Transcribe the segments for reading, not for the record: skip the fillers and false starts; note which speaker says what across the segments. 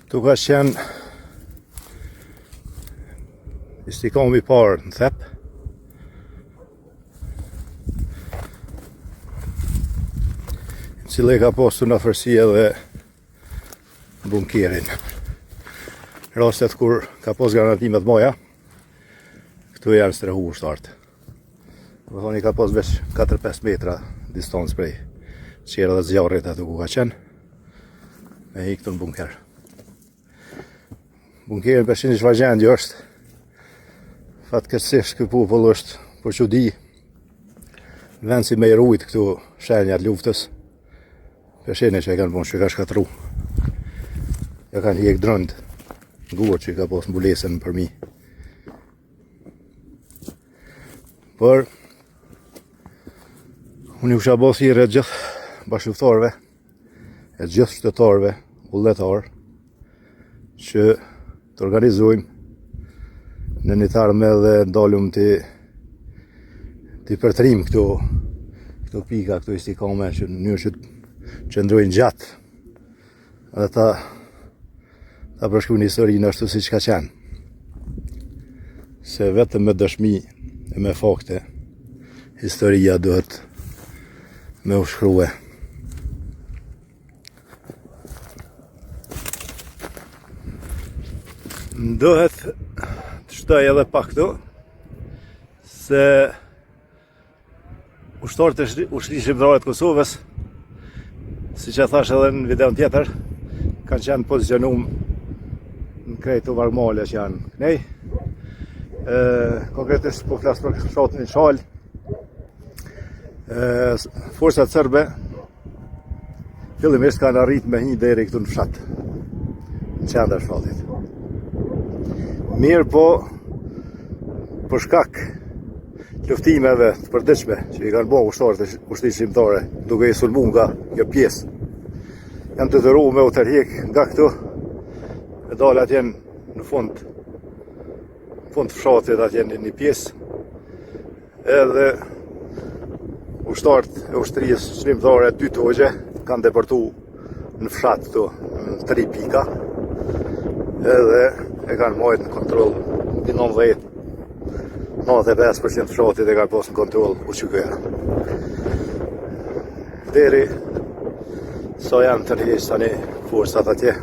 Speaker 1: Këtu ka qenë istikami i parë në Thep. I cili ka pasur në afërsi edhe bunkerin. Rastet kur ka pas granatime t'mdhaja, këtu janë strehu ushtarët. Domethonë i ka pas veç 4-5 metra distancë prej qerdhe zjarrit aty ku ka qenë, me hi këtu në bunker. Bunkeri po e shihni çfarë gjendje është, fatkeqësisht ky popull është për çudi, vend si me i rujt këto shenjat luftës, Po e shihni që e kanë bon, që ka shkatërru. Ja kanë hjek drunët, gurë që i ka pas mbulesën përmi. Por, unë ju kisha bo thirrje gjithë bashkëluftëtarëve, e gjithë qytetarëve, vullnetarë, që të organizojmë në një t'ardhme dhe dalim t'i t'i përtrim këto këto pika, këto istikame që në mënyrë që të qëndrojnë gjatë dhe ta ta përshkrujnë historinë ashtu siç ka qenë. Se vetëm me dëshmi e me fakte historia duhet me u shkrue. Duhet të shtoj edhe pak këtu se ushtarët e ushtrisë çlirimtare të Kosovës siç e thash edhe në videon tjetër kanë qenë pozicionum në krejt këto vargmale që janë knej konkretisht po flas për fshatin Shalë forcat serbe Fillimisht kanë arrit me hi deri këtu në fshat, në qendër fshatit. Mirëpo, për shkak luftimeve të përditshme që i kanë bo ushtarët e ushtrisë çlirimtare duke i sulmu nga kjo pjesë, janë detyru me u tërhjek nga këtu e dalë atje në fund fund të fshatit atje në një pjesë Edhe ushtarët e ushtrisë çlirimtare dy togje kanë depërtu në fshat këtu në tri pika edhe e kanë majt në kontroll mbi 90 95% të fshatit e kanë pas në kontroll UÇK-ja. Deri sa janë tërheq tani forcat atje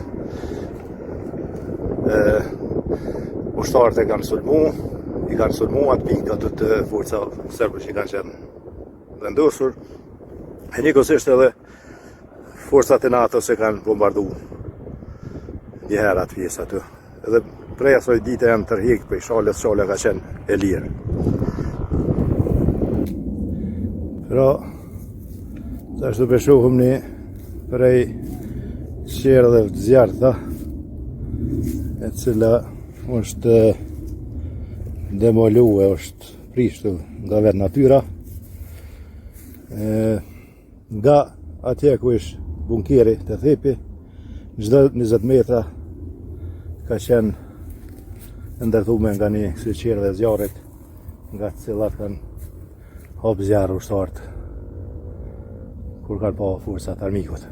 Speaker 1: e, ushtarët e kanë sulmu, i kanë sulmu atë pikë aty të forcave serbe që kanë qenë vendosur. E njëkohësisht edhe forcat e NATO-s e kanë bombardu një herë atë pjesë aty. Edhe prej asaj dite janë tërhjek prej Shalës, Shala ka qenë e lirë. Pra, Tash do po shohim një prej qerdheve të zjarrta, e cila është demolu e është prishtu nga vetë natyra. E, nga atje ku ish bunkeri te Thepi, çdo 20 metra ka qenë e ndërtume nga një si qerdhe e zjarrit, nga të cilat kanë Hap zjarr ushtarët kur kanë pa forcat e armikut.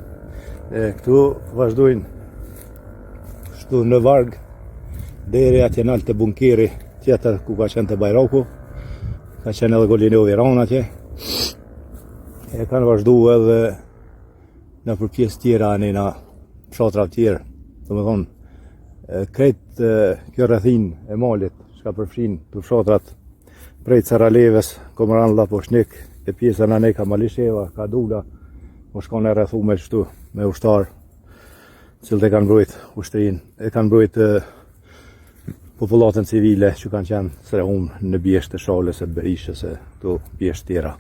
Speaker 1: E këtu vazhdojnë kështu në varg deri atje nalt te bunkeri tjetër ku ka qenë te Bajraku, ka qenë edhe Golinovi i ranë atje. E kanë vazhdu edhe nëpër pjesë tjera në fshatra tjerë. Domethonë, krejt kjo rrethinë e malit, çka përfshin të fshatrat Prej Carralevës, Komoran Llapushnik, e pjesa nanej ka Malisheva, Kadula, osht konë e rrethume qështu me ushtarë, cilët e kanë mbrojt ushtrinë, e kanë mbrojt popullatën civile që kanë qenë strehum në bjeshkë të Shalës e të Berishës e këto bjeshkë tjera.